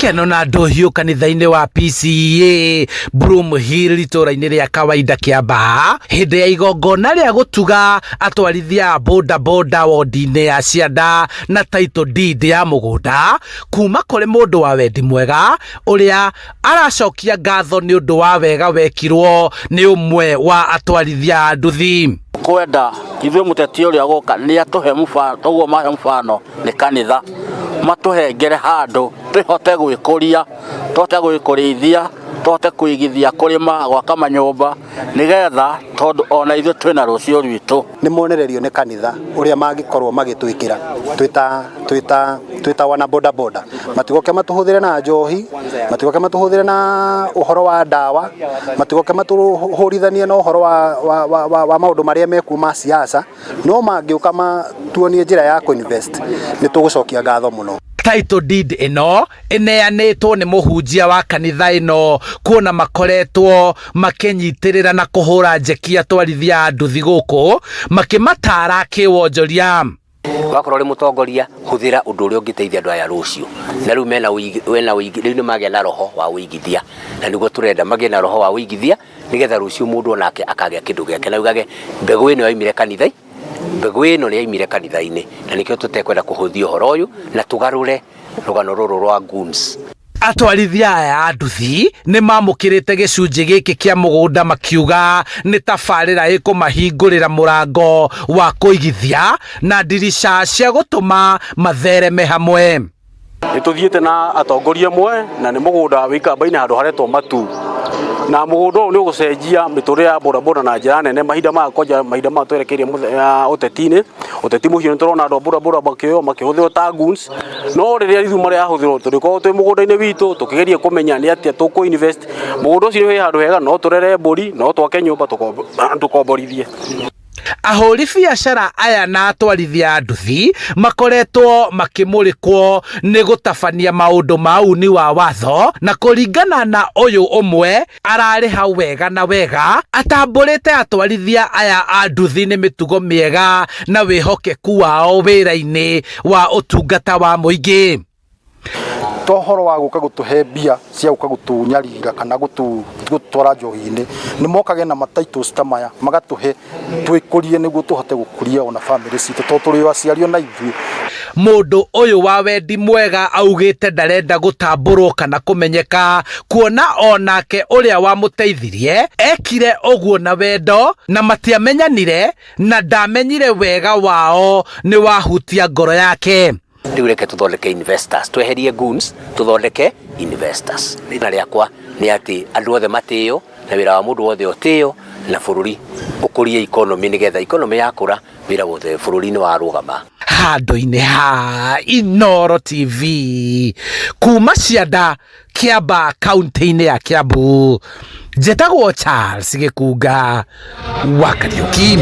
Gĩkeno na ndũhiũ kanitha-inĩ wa PCEA Broomhill itũũra-inĩ rĩa Kawaida Kĩambaa hĩndĩ ya igongona rĩa gũtuga atwarithia a boda boda wondi-inĩ ya Cianda na title deed ya mũgũnda kuma kũrĩ mũndũ wa wendi mwega ũrĩa aracokia ngatho nĩ ũndũ wa wega wekirwo nĩ ũmwe wa atwarithia a nduthi. Kwenda ithuĩ mũteti ũrĩa ũgũka nĩ atũhe mũbano, toguo mahe mũbano nĩ kanitha, matũhengere handũ tũhote gwĩkũria, tũhote gwĩkũrĩithia, tũhote kũigithia kũrĩma, gwaka manyũmba, nĩgetha tondũ ona ithuĩ twĩna rũciũ rwitũ. Nĩ monererio nĩ kanitha ũrĩa mangĩkorwo magĩtwĩkĩra twĩta twĩta twĩta wana boda boda, matigoke matũhũthĩre na njohi, matigoke matũhũthĩre na ũhoro wa ndawa, matigoke matũhũrithanie na ũhoro wa, wa, wa, wa, wa maũndũ marĩa mekuo ma siasa, no mangĩũka matuonie njĩra ya kũ-invest nĩ tũgũcokia ngatho mũno. Title deed ĩno ĩneanĩtwo nĩ mũhunjia wa kanitha ĩno kuona makoretwo makĩnyitĩrĩra na kũhũra njeki atwarithia a nduthi gũkũ makĩmatara kĩwonjoria. Wakorwo ũrĩ mũtongoria, hũthĩra ũndũ ũrĩa ũngĩteithia andũ aya rũciũ. Na rĩu mena wena rĩu nĩ magĩa na roho wa ũigithia, na nĩguo tũrenda magĩe na roho wa ũigithia nĩgetha rũciũ mũndũ onake akagĩa kĩndũ gĩake na augage mbegũ ĩno yaumire kanitha mbegũ ĩno nĩ yaumire kanitha-inĩ, na nĩkĩo tũtekwenda kũhũthia ũhoro ũyũ na tũgarũre rũgano rũrũ rwa goons. Atwarithia aya a nduthi nĩ mamũkĩrĩte gĩcunjĩ gĩkĩ kĩa mũgũnda makiuga nĩ tabarĩra ĩkũmahingũrĩra mũrango wa kũigithia na ndirica cia gũtũma mathereme hamwe. Nĩ tũthiĩte na atongoria amwe na nĩ mũgũnda wĩ Ikamba-inĩ handũ haretwo Matu, na mũgũnda ũyũ nĩ ũgũcenjia mĩtũrĩre ya bodaboda na njĩra nene mahinda maya, kwanja mahinda maya twerekeire ũteti-inĩ. Ũteti mũhiũ nĩ tũrona andũ a bodaboda makĩoywo makĩhũthĩrwo ta goons, no rĩrĩa ithuma rĩrahũthĩrwo tũrĩkoragwo twĩ mũgũnda-inĩ witũ tũkĩgeria kũmenya nĩ atĩa tũkũ invest. Mũgũnda ũcio wĩ handũ hega, no tũrere mbũri, no twake nyũmba tũkomborithie. Ahũri biacara aya na atwarithia a nduthi makoretwo makĩmũrĩkwo nĩ gũtabania maũndũ ma uni wa watho, na kũringana na ũyũ ũmwe ararĩha wega na wega atambũrĩte atwarithia aya a nduthi nĩ mĩtugo mĩega na wĩhokeku wao wĩra-inĩ wa ũtungata wa mũingĩ. To ũhoro wa gũka gũtũhe mbia cia gũka gũtũnyarira kana gũtwara njohi-inĩ, nĩ mokage na ma-titles ta maya magatũhe twĩkũrie nĩguo tũhote gũkũria ona bamĩrĩ citũ, tondũ tũrĩ aciari ona ithuĩ. Mũndũ ũyũ wa wendi mwega augĩte ndarenda gũtambũrwo kana kũmenyeka, kuona onake ũrĩa wamũteithirie ekire ũguo na wendo na matiamenyanire na ndamenyire wega wao nĩ wahutia ngoro yake. Rĩu reke tũthondeke investors, tweherie goons, tũthondeke investors. Na rĩakwa nĩ atĩ andũ othe matĩo na wĩra wa mũndũ wothe ũtĩo na bũrũri ũkũrie economy, nĩgetha economy yakũra wĩra wothe bũrũri-inĩ warũgama. Handũ-inĩ ha Inooro TV kuma Cianda, Kĩamba, kaunti-inĩ ya Kiambu, njĩtagwo Charles Gĩkunga wa Kariũki.